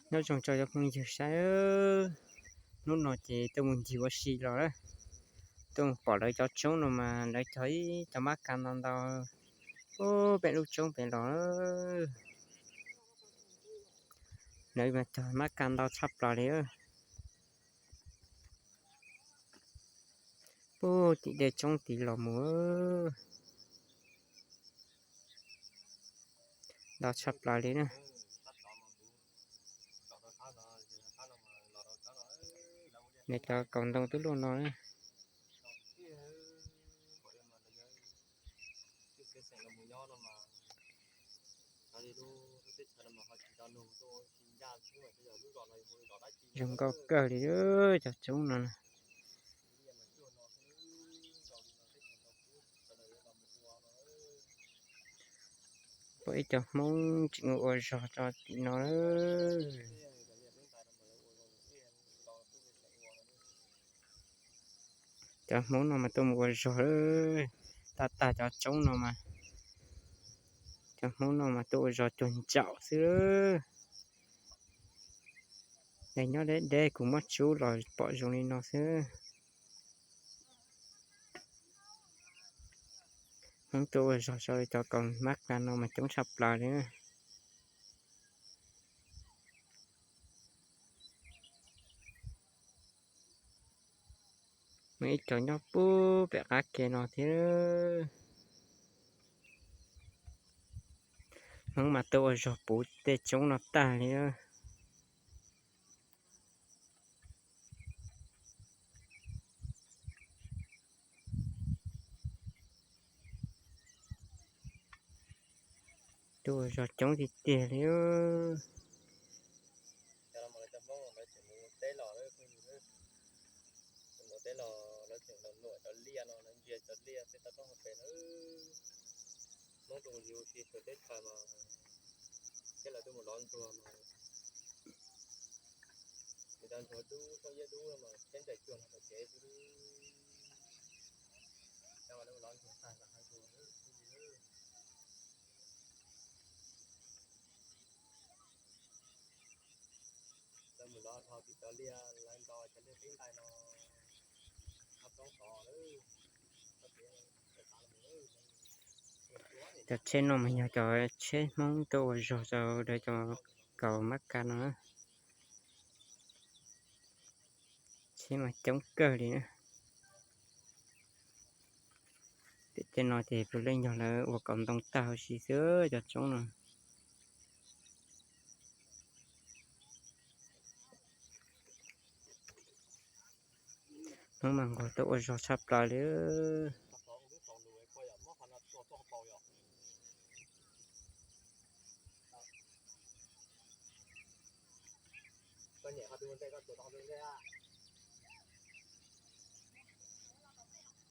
Nyob zoo tso cov phooj ywg saib, hnub no ces tuaj mus ncig ua si los lawm, tuaj mus pom lawv cov tsoob no mas lawv cog ib cov mab kas ntau ntau, ub, peb lub tsoob pem los. Lawv mas cog mab kas ntau tshaj plaws li. Puag tim dej tsoob tid los mus, ntau tshaj plaws li na. Nws cov kaus ntoo twb luaj no na. Zoo nkauj kawg li cov tsoob no na. Pom ib co Hmoob tseem ua zog rau tim no. Cov Hmoob no mas tuaj mus ua zog, tag tag cov tsoob no mas, cov Hmoob no mas tuaj ua zog cuag ntsaum xwb. Nyob deb deb kuv muab tsub los pom zoo li no xwb. Hmoob tuaj ua zog sau cov kaus mab kas no mas coob tshaj plaws li. Muaj ib co nyob puag pem qab ke no thiab. Hmoob mas tuaj ua zog puv tej tsoob no tag li. Tuaj ua zog coob tiag tiag li. Cov no mas lawv cov Hmoob lawv tseem mus teb los, mus teb los lawv tseem los nuam cov liaj no, lawv ntsia cov liaj tej toj roob hauv pes na. Hmoob tuaj mus yug si xyuas teb chaws mas, thiab lawv tuaj mus lov ntsuag mas, lawv cov ntsuag dub, tsob iab dub mas thiab ncaim cuag no tom kev xwb. Cov lawv mus lov ntsuag tag los hais tias, lawv mus lov dhau tim cov liaj, lawv nto cov liaj tib ntais no, ob roob tod lawm. Cov tsheb no mas yog cov tsheb Hmoob tuaj ua zog rau lawv cov kaus mab kas no. Tsheb mas coob kawg li na. Tim tej no ces puav leej yog lawv ua kaus ntoo tag huv si xwb cov tsoob no. Hmoob mas nquag tuaj ua zog tshaj plaws li. Koj niam ho twb ua ntej koj tuav tau ntej ntej a.